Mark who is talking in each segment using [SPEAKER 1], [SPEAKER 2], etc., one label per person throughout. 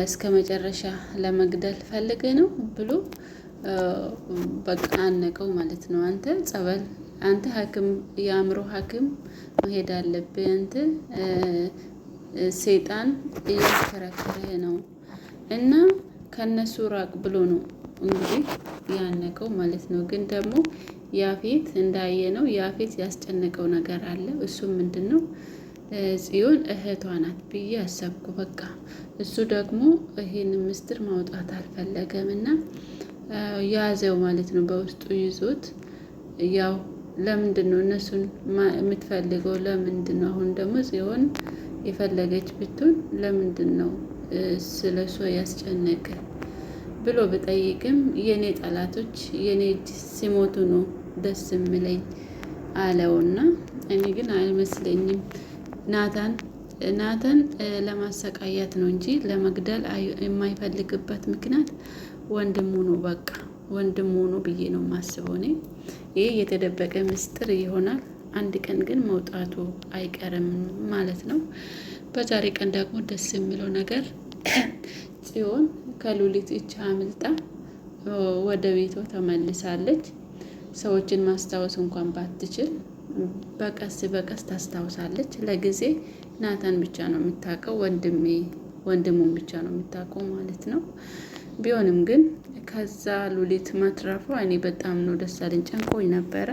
[SPEAKER 1] እስከ መጨረሻ ለመግደል ፈልገ ነው ብሎ በቃ አነቀው ማለት ነው። አንተ ጸበል፣ አንተ ሐኪም የአእምሮ ሐኪም መሄድ አለብህ። አንተ ሰይጣን እያከራከረህ ነው እና ከነሱ ራቅ ብሎ ነው እንግዲህ ያነቀው ማለት ነው። ግን ደግሞ ያፌት እንዳየ ነው ያፌት ያስጨነቀው ነገር አለ። እሱም ምንድን ነው? ጽዮን እህቷ ናት ብዬ አሰብኩ። በቃ እሱ ደግሞ ይህን ምስጢር ማውጣት አልፈለገም እና ያዘው ማለት ነው። በውስጡ ይዞት ያው ለምንድን ነው እነሱን የምትፈልገው? ለምንድን ነው አሁን ደግሞ ጽዮን የፈለገች ብትሆን ለምንድን ነው ስለ እሷ ያስጨነቀ ብሎ ብጠይቅም የኔ ጠላቶች የኔ እጅ ሲሞቱ ነው ደስ የሚለኝ አለውና እኔ ግን አይመስለኝም ናታን ናታን ለማሰቃየት ነው እንጂ ለመግደል የማይፈልግበት ምክንያት ወንድሙ ነው። በቃ ወንድሙ ነው ብዬ ነው የማስበው እኔ። ይህ የተደበቀ ምስጢር ይሆናል። አንድ ቀን ግን መውጣቱ አይቀርም ማለት ነው። በዛሬ ቀን ደግሞ ደስ የሚለው ነገር ጽዮን ከሉሊት እጅ አምልጣ ወደ ቤቷ ተመልሳለች። ሰዎችን ማስታወስ እንኳን ባትችል በቀስ በቀስ ታስታውሳለች። ለጊዜ ናታን ብቻ ነው የምታውቀው፣ ወንድሜ ወንድሙን ብቻ ነው የምታውቀው ማለት ነው። ቢሆንም ግን ከዛ ሉሊት መትረፏ እኔ በጣም ነው ደስ አለኝ። ጨንቆኝ ነበረ።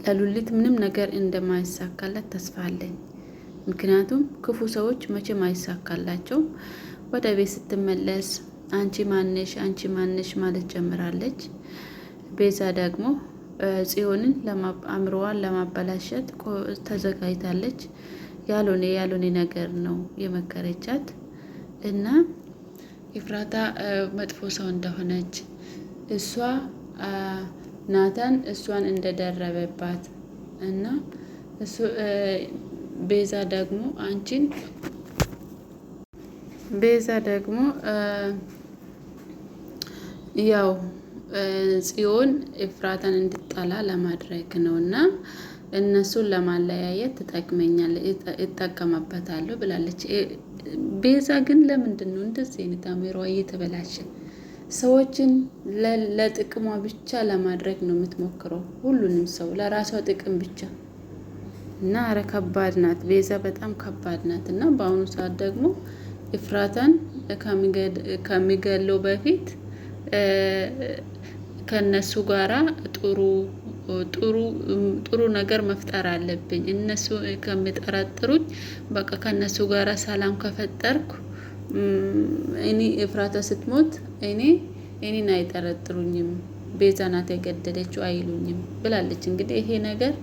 [SPEAKER 1] ለሉሊት ምንም ነገር እንደማይሳካላት ተስፋ አለኝ። ምክንያቱም ክፉ ሰዎች መቼም አይሳካላቸው። ወደ ቤት ስትመለስ አንቺ ማነሽ፣ አንቺ ማነሽ ማለት ጀምራለች። ቤዛ ደግሞ ጽዮንን አእምሮዋን ለማበላሸት ተዘጋጅታለች። ያልሆነ ያልሆነ ነገር ነው የመከረቻት እና ኤፍራታ መጥፎ ሰው እንደሆነች እሷ ናታን እሷን እንደደረበባት እና ቤዛ ደግሞ አንቺን ቤዛ ደግሞ ያው ጽዮን ኤፍራታን እንድጠላ ለማድረግ ነው እና እነሱን ለማለያየት ትጠቅመኛል እጠቀመበታለሁ ብላለች። ቤዛ ግን ለምንድን ነው እንደዚህ አይነት አእምሯ እየተበላሸ? ሰዎችን ለጥቅሟ ብቻ ለማድረግ ነው የምትሞክረው፣ ሁሉንም ሰው ለራሷ ጥቅም ብቻ እና አረ ከባድ ናት ቤዛ፣ በጣም ከባድ ናት። እና በአሁኑ ሰዓት ደግሞ ኤፍራታን ከሚገለው በፊት ከነሱ ጋራ ጥሩ ጥሩ ጥሩ ነገር መፍጠር አለብኝ። እነሱ ከሚጠረጥሩኝ በቃ ከእነሱ ጋራ ሰላም ከፈጠርኩ እኔ ኤፍራታ ስትሞት እኔ እኔን አይጠረጥሩኝም፣ ቤዛ ናት የገደለችው አይሉኝም ብላለች። እንግዲህ ይሄ ነገር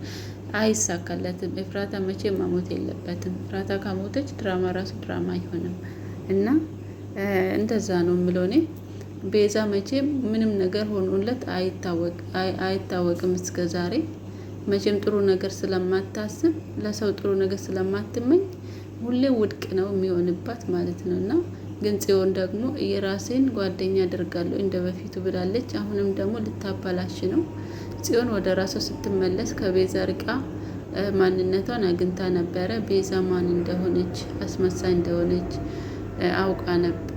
[SPEAKER 1] አይሳካለትም። ኤፍራታ መቼም መሞት የለበትም። ኤፍራታ ከሞተች ድራማ ራሱ ድራማ አይሆንም እና እንደዛ ነው የምለው እኔ። ቤዛ መቼም ምንም ነገር ሆኖለት አይታወቅም እስከ ዛሬ። መቼም ጥሩ ነገር ስለማታስብ ለሰው ጥሩ ነገር ስለማትመኝ ሁሌ ውድቅ ነው የሚሆንባት ማለት ነው። እና ግን ጽዮን ደግሞ የራሴን ጓደኛ አደርጋለሁ እንደ በፊቱ ብላለች። አሁንም ደግሞ ልታበላሽ ነው። ጽዮን ወደ ራሷ ስትመለስ ከቤዛ ርቃ ማንነቷን አግኝታ ነበረ። ቤዛ ማን እንደሆነች አስመሳይ እንደሆነች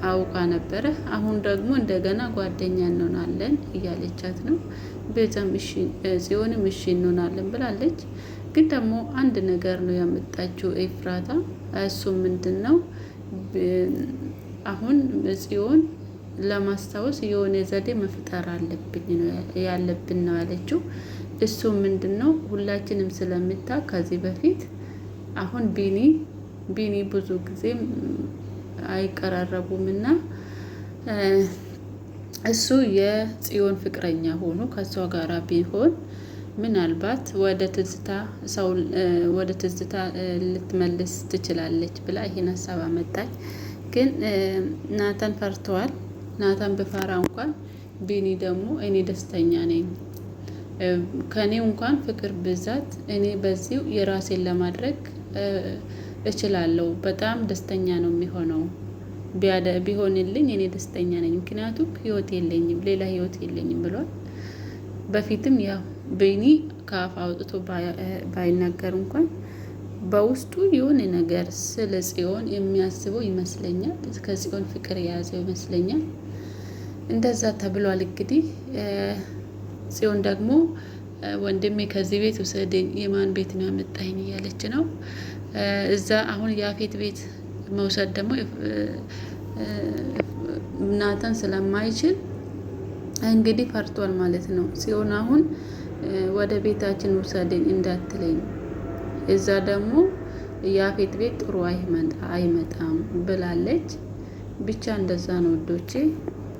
[SPEAKER 1] አውቃ ነበረ። አሁን ደግሞ እንደገና ጓደኛ እንሆናለን እያለቻት ነው። ቤዛም እሺ ጽዮንም እሺ እንሆናለን ብላለች። ግን ደግሞ አንድ ነገር ነው ያመጣችው ኤፍራታ። እሱ ምንድን ነው? አሁን ጽዮን ለማስታወስ የሆነ ዘዴ መፍጠር አለብኝ ነው ያለብን ነው ያለችው። እሱ ምንድን ነው? ሁላችንም ስለምታ ከዚህ በፊት አሁን ቢኒ ቢኒ ብዙ ጊዜ አይቀራረቡም እና እሱ የጽዮን ፍቅረኛ ሆኖ ከእሷ ጋራ ቢሆን ምናልባት ወደ ትዝታ ሰው ወደ ትዝታ ልትመልስ ትችላለች ብላ ይሄን ሀሳብ አመጣች። ግን ናታን ፈርተዋል። ናታን ብፈራ እንኳን ቢኒ ደግሞ እኔ ደስተኛ ነኝ፣ ከኔ እንኳን ፍቅር ብዛት እኔ በዚሁ የራሴን ለማድረግ እችላለሁ። በጣም ደስተኛ ነው የሚሆነው ቢሆንልኝ እኔ ደስተኛ ነኝ። ምክንያቱም ህይወት የለኝም ሌላ ህይወት የለኝም ብሏል። በፊትም ያው ቢኒ ከአፍ አውጥቶ ባይናገር እንኳን በውስጡ የሆነ ነገር ስለ ጽዮን የሚያስበው ይመስለኛል። ከጽዮን ፍቅር የያዘው ይመስለኛል። እንደዛ ተብሏል። እንግዲህ ጽዮን ደግሞ ወንድሜ ከዚህ ቤት ውሰደኝ፣ የማን ቤት ነው ያመጣኝ እያለች ነው። እዛ አሁን ያፌት ቤት መውሰድ ደግሞ ናታን ስለማይችል እንግዲህ ፈርቷል ማለት ነው። ጽዮን አሁን ወደ ቤታችን ውሰደኝ እንዳትለኝ፣ እዛ ደግሞ ያፌት ቤት ጥሩ አይመጣም ብላለች። ብቻ እንደዛ ነው ወዶቼ።